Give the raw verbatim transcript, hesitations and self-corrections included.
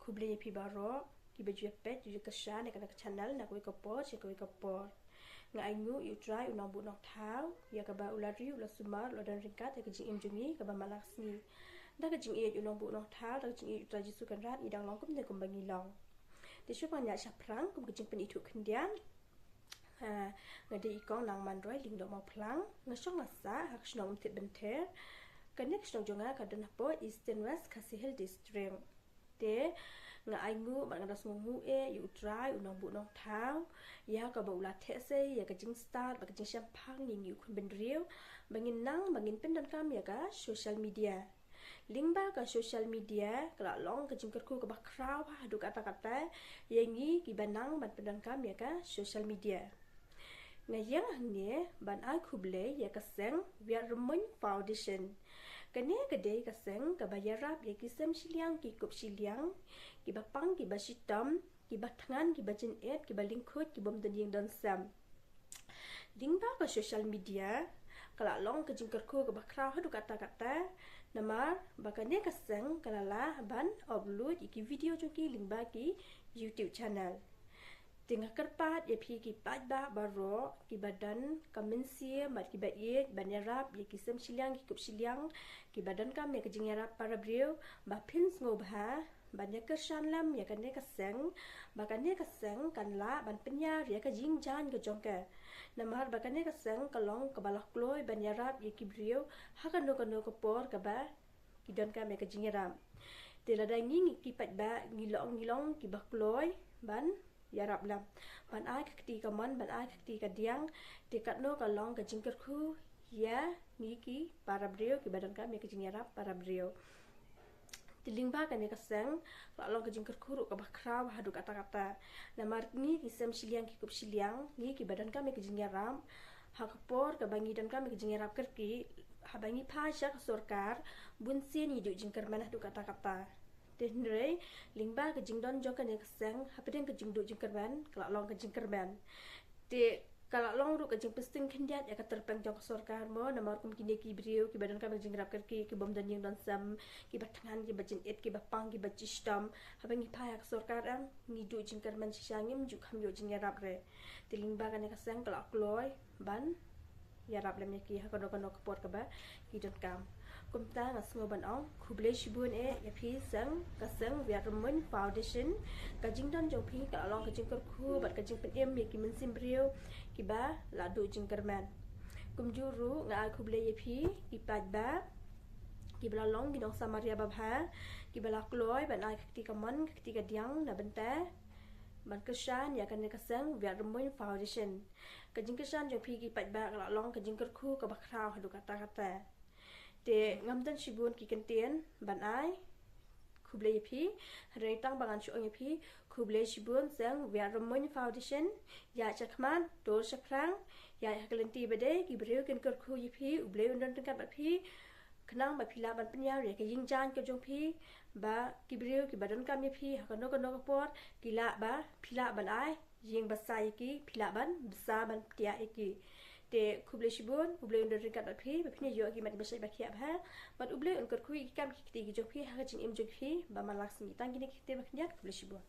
Khublei ïa phi baroh kiba ju ïa peit, ju ïa kyrshan ïa kane ka channel na kawei ka por sha kawei ka por. Nga ainguh ïa U Trai U Nongbuh Nongthaw ïa kaba u la ri, u la sumar, u la don ryngkat ïa ka jingim jong ngi kaba man la ka sngi. Da ka jingïeit U Nongbuh Nongthaw, da ka jingïeit U Trai Jisu Kynrad, ngi dang long kumne kumba ngi long. Te shuwa ban ïaid shaphrang kum ka jingpynithuh khyndiat, ha, nga dei i Kong Nangmanroi Lyngdoh Mawphlang, nga shong nga sah ha ka shnong Umthitbynthir. Kane ka shnong jong nga ka don hapoh Eastern West Khasi Hills District. Te nga ainguh bad nga da sngewnguh eh ïa U Trai U Nongbuh Nongthaw ïa kaba u la theh sei ïa ka jingstad bad ka jingshemphang ïa ngi u khun bynriew, ba ngin nang, ba ngin pyndonkam ïa ka social media. Lyngba ka social media ka la long ka jingkyrkhu kaba khraw haduh katta katta ïa ngi kiba nang ban pyndonkam ïa ka social media. Nga ïeng hangne ban ai khublei ïa ka seng Wiat Rymmuiñ Foundation. Kane ka dei ka seng kaba ïarap ïa ki sem shiliang ki kup shiliang, kiba pang kiba shitom, kiba thngan kiba jynit, kiba lyngkhuid, ki bym don ïing don sem. Lyngba ka social media ka la long ka jingkyrkhu kaba khraw haduh katta katta, namar ba kane ka seng ka la lah ban upload ïa ki video jong ki lyngba ki YouTube channel. Te nga kyrpad ïa phi ki paidbah baroh kiba don ka mynsiem bad kiba ïeit ban ïarap ïa ki sem shiliang ki kup shiliang, kiba donkam ïa ka jingïarap para briew, ba phin sngewbha ban ïa kyrshan lem ïa kane ka seng, ba kane ka seng kan lah ban pynïar ïa ka jingjaiñ ka jong ka. Namar ba kane ka seng ka long kaba la kloi ban ïarap ïa ki briew ha kano kano ka por kaba ki donkam ïa ka jingïarap. Te lada ngi, ngi ki paidbah ngi long, ngi long kiba kloi ban ïarap lem, ban ai ka kti kamon, ban ai ka kti kadiang, te katno ka long ka jingkyrkhu ïa ngi ki para briew kiba donkam ïa ka jingïarap para briew. Te lyngba kane ka seng ka la long ka jingkyrkhu ruh kaba khraw haduh katta katta. Namar ngi ki sem shiliang ki kup shiliang, ngi kiba donkam ïa ka jingïarap, ha ka por kaba ngi donkam ïa ka jingïarap kyrkieh, haba ngi phai sha ka sorkar, bunsien ngi duh jingkyrmen haduh katta katta. Te hynrei lyngba ka jingdon jong kane ka seng, hapdeng ka jingduh jingkyrmen ka la long ka jingkyrmen. Te ka la long ruh ka jingpynsting khyndiat ïa ka tyrpeng jong ka sorkar mo, namar kum kine ki briew kiba donkam ïa ka jingïarap kyrkieh, ki bym don ïing don sem, kiba thngan kiba jynit, kiba pang kiba shitom, haba ngi phai ha ka sorkar em, ngi duh jingkyrmen shisha, ngim ju kham ïoh jingïarap re. Te lyngba kane ka seng ka la kloi ban ïarap lem ïa ki ha kano kano ka por kaba ki donkam. Kumta nga sngew ban ong khublei shibun eh ïa phi seng, ka seng Wiat Rymmuiñ Foundation. Ka jingdon jong phi ka la long ka jingkyrkhu bad ka jingpynim ïa ki mynsiem briew kiba la duh jingkyrmen. Kumjuh ruh nga ai khublei ïa phi ki paidbah kiba la long ki nongsamaria babha, kiba la kloi ban ai ka kti kamon, ka kti kadiang na bynta ban kyrshan ïa kane ka seng Wiat Rymmuiñ Foundation. Ka jingkyrshan jong phi ki paidbah ka la long ka jingkyrkhu kaba khraw haduh katta katta. Te ngam don shibun ki kyntien ban ai khublei ïa phi, hynrei tang ba ngan shu ong ïa phi khublei shibun seng Wiat Rymmuiñ Foundation. Ïaid shakhmat, dur shaphrang, ïaid ha ka lynti ba dei, ki briew kin kyrkhu ïa phi, U Blei un don ryngkat bad phi, khnang ba phi lah ban pynïar ïa ka jingïaid ka jong phi, ba ki briew kiba donkam ïa phi ha kano kano ka por ki lah ba, phi lah ban ai ïing basa ïa ki, phi lah ban bsa ban pynïar ïa ki. Te khublei shibun, U Blei un don ryngkat bad phi, ba phin ïoh ki mat ba shait ba khiah bha, bad U Blei un kyrkhu ïa ki kam ki kti ki jong phi ha ka jingim jong phi ba man la ka sngi. Tang kine ki kyntien ba khyndiat, khublei shibun.